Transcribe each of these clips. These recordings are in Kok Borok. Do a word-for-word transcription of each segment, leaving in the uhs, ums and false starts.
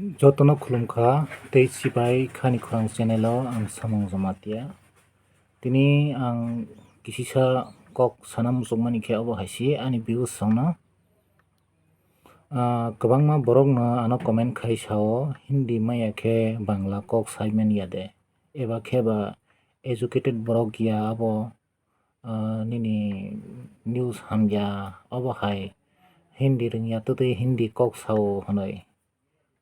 Jotono khulumkha tei chibai khani khorang channel o ang Samung Jamatia. Tini ang kisisa kok sana muchukmani khe obo hai se ani views songno. Ah, kwbangma borokno ano comment khai sao, Hindi maya khe Bangla kok sai manya de, eba khe ba educated borok ya abo, ah, nini news hamya, obo hai Hindi rwngya twtwi Hindi kok sao hwnwi.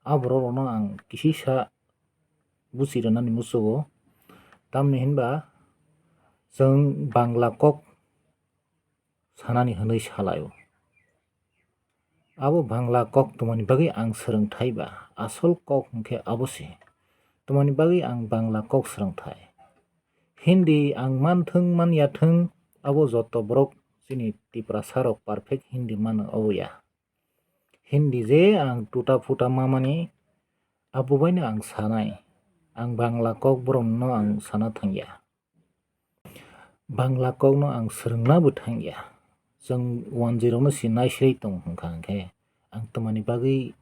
A borok rokno ang kisisa buchi rwnani muchugo, tamni hinba chwng Bangla kok sanani hwnwi salaio. Abo Bangla kok twmani bagwi ang swrwngthai ba, asol kok hwnkhe abo se. Twmani bagwi ang Bangla kok swrwngthai. Hindi ang manthwng manyathwng, abo joto borok chini Tiprasa rok perfect Hindi mano obo ya. Hindi je ang tuta phuta mamani, abo baino ang sanai. Ang Bangla kok borokno ang sana thangya. Bangla kokno ang swrwngna bo thangya. Chwng wanjwi rokno si naisirwi tong hwnkha hwnkhe, ang twmani bagwi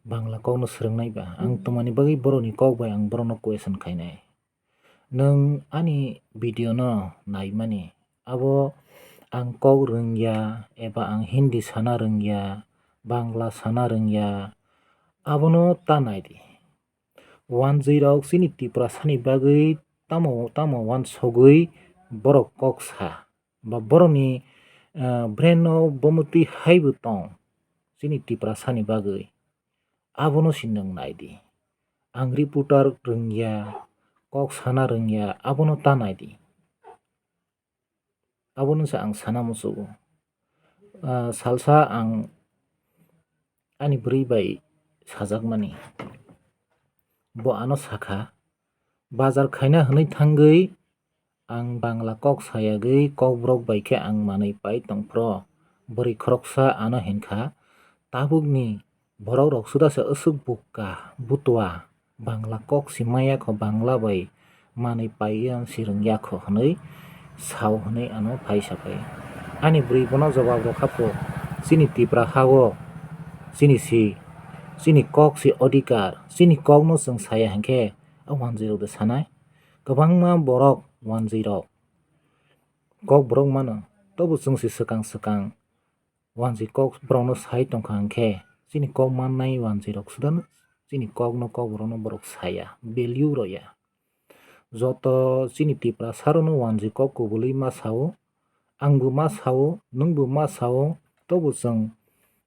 Bangla kokno swrwngnai ba? Ang twmani bagwi borokni kok bai ang borokno question khainai? Nwng ani video no naimani, abo ang kok rwngya eba ang Hindi sana rwngya, Bangla sana rwngya, abono ta naidi. Wanjwi rok chini Tiprasani bagwi tamo tamo wansogwi borok kok sa, ba borokni, ah, brain o bomotwi haibo tong chini Tiprasani bagwi, abono si nwng naidi. Ang reporter rwngya, kok sana rwngya, abono ta naidi. Abono se ang sana muchugo. Ah, salsa ang ani bwrwi bai sajakmani. Bo ano sakha, bazar khaina hwnwi thangwi ang Bangla kok sayagwi kokborok bai khe ang manwi pai tongphro. Bwrwi khoroksa ano hinkha, tabukni borok rok suda se aswk bukka, butua, Bangla kok si maya kho, Bangla bai manwi paiya si rwngya kho hwnwi sao hwnwi ano phai sapai. Ani bwrwi bono jobab rwkha pho, chini Tipra ha-o chini si, chini kok si odhikar, chini kokno chwng saya hinkhe a wanjwi rok de sanai? Kwbangma borok wanjwi rok, kok borok mano, tobo chwng si swkang swkang wanjwi kok borokno sai tongkha hwnkhe, chini kok mannai wanjwi rok suda chini kokno, kokborokno borok saya, value rwya. Joto chini Tiprasa rokno wanjwi kok kubulwi ma sao, angbo ma sao, nwngbo ma sao, tobo chwng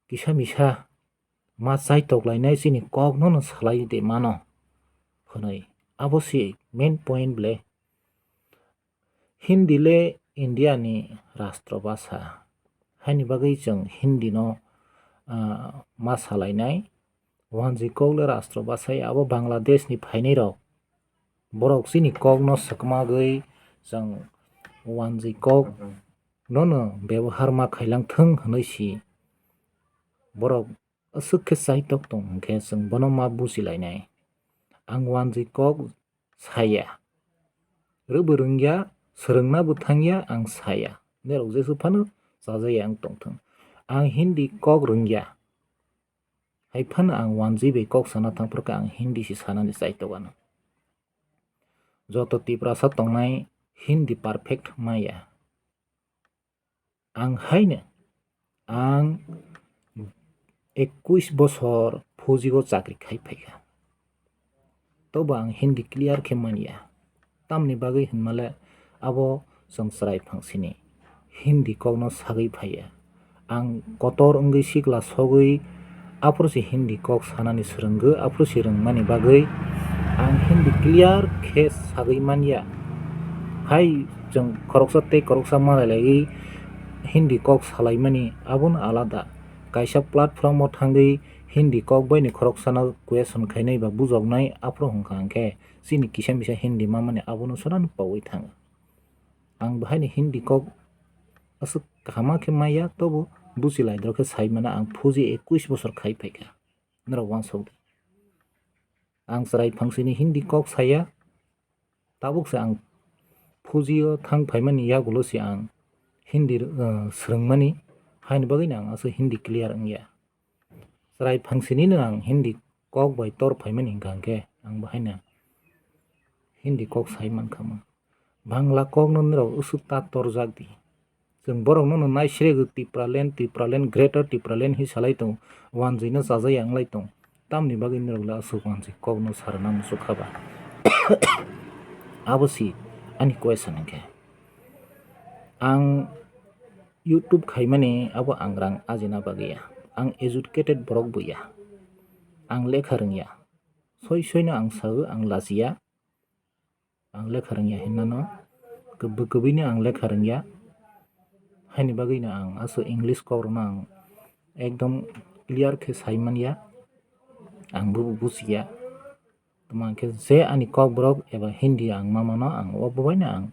kisa misa ma chaitok lainai, chini kokno no salai de mano hwnwi. Abo se main point ble. Hindi le India ni rastro bhasha, haini bagwi chwng Hindi no, ah, ma salainai. Wanjwi kok le rastro bhasha ya, abo Bangladesh ni phainai rok, borok chini kok no swkmagwi chwng wanjwi kok no no bebohar ma khailang thung hwnwi si borok aswk khe chaitok tong hwnkhe chwng bono ma bujilainai. Ang wanjwi kok saya, rwbo rwngya, swrwngna bo thangya, ang saya. Norok jesu phano chajaya ang tongthung. Ang Hindi kok rwngya. Hai phano ang wanjwi bai kok sana thangphuru khe ang Hindi se sanani chaitok ano. Joto Tiprasa tongnai Hindi perfect maya. Ang haino, ang ekuis bosor phuji o chakri khai phaikha. Tobo ang Hindi clear khe manya. Tamni bagwi hinmale abo chwng chwrai phangsini Hindi kokno sagwi phaiya. Ang kotor wngwi sikla sogwi aphuru se Hindi kok sanani swrwngwi, aphuru se rwngmani bagwi ang Hindi clear khe sagwi manya. Hai chwng khoroksa tei khoroksa malailaiwi Hindi kok salaimani abono alada. Kaisa platform o thangwi Hindi kok baini khoroksano question khainai ba bujoknai aphuru hwnkha hwnkhe chini kisa misa Hindi mamani abono soran paui thango. Ang bahaini Hindi kok aswk kaham khe maya, tobo buchi laidrok khe sai mano, ang phuji ekuis bosor khai phaikha. Norok uansuk di. Ang chwrai phangsini Hindi kok saya, tabuk se ang phuji o thang phaimani yagulo se ang Hindi, eh, swrwngmani, haini bagwino ang aswk Hindi clear wngya. Chwrai phangsini no ang Hindi kok bai tor phaimani hwnkha hwnkhe ang bo haino Hindi kok sai mankha mo. Bangla kokno norok usuk ta torjak di. Chwng borokno no naisrego Tipraland, Tipraland, Greater Tipraland hi salai tongo, wanjwino chajaya wnglai tongo. Tamni bagwi norok le aswk wanjwi kokno sarwna muchuk kha ba? Abo si ani question hwnkhe. Ang YouTube khaimani abo ang rang ajina bagwi ya. Ang educated borok bo ya. Ang lekha rwngya. Soi soino ang sao, ang lachiya. Ang lekha rwngya hinmano. Kwbwi kwbwino ang lekha rwngya. Haini bagwino ang aswk English kokrokno ang ekdom clear khe sai manya. Ang bobo buchiya. Tamo hwnkhe je ani kokborok eba Hindi ang ma mano, ang o bobaino ang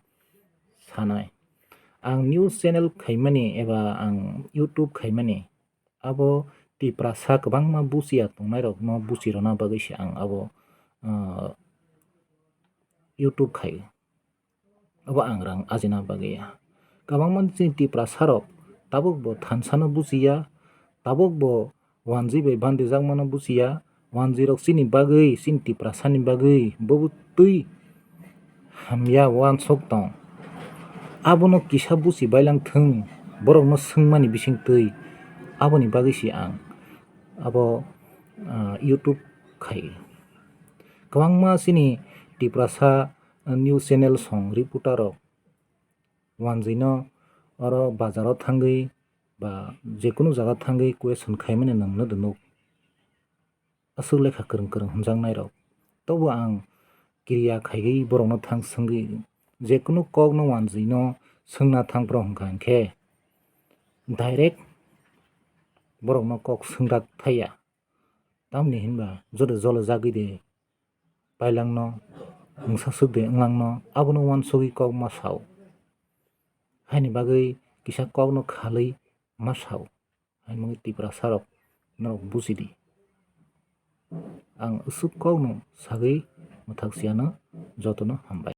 sanai. Ang news channel khaimani eba ang YouTube khaimani, abo Tiprasa kwbangma buchiya tongnairokno buchirwna bagwi se ang abo, ah, YouTube khai. Abo ang rang ajina bagwi ya. Kwbangma chini Tiprasa rok tabuk bo thansano buchiya, tabuk bo wanjwi bai bandijakmano buchiya, wanjwi rok chini bagwi, chini Tiprasa ni bagwi bobo twi hamya uansuk tong. Abono kisa buchi bailang thung, borokno swngmani bising twi, aboni bagwi se ang abo, ah, YouTube khai. Kwbangma chini Tiprasa news channel song reporter rok wanjwino oro bazaro thangwi ba jekunu jaga thangwi question khaimani nwngno do nuk. Aswk lekha kwrwng kwrwng hwnjaknairok. Tobo ang kiriya khaigwi borokno thang swngwi jekunu kokno wanjwino swngna thangphuru hwnkha hwnkhe direct borokno kok swngrak thaiya. Tamni hinba joto jolo jagwi de pailangno, mungsa swk de wnglangno, abono uansugwi kok ma sao. Haini bagwi kisa kokno khalwi ma sao. Haini bagwi Tiprasa rok norok buji di. Ang aswk kokno sagwi mwthak siyano jotono hambai.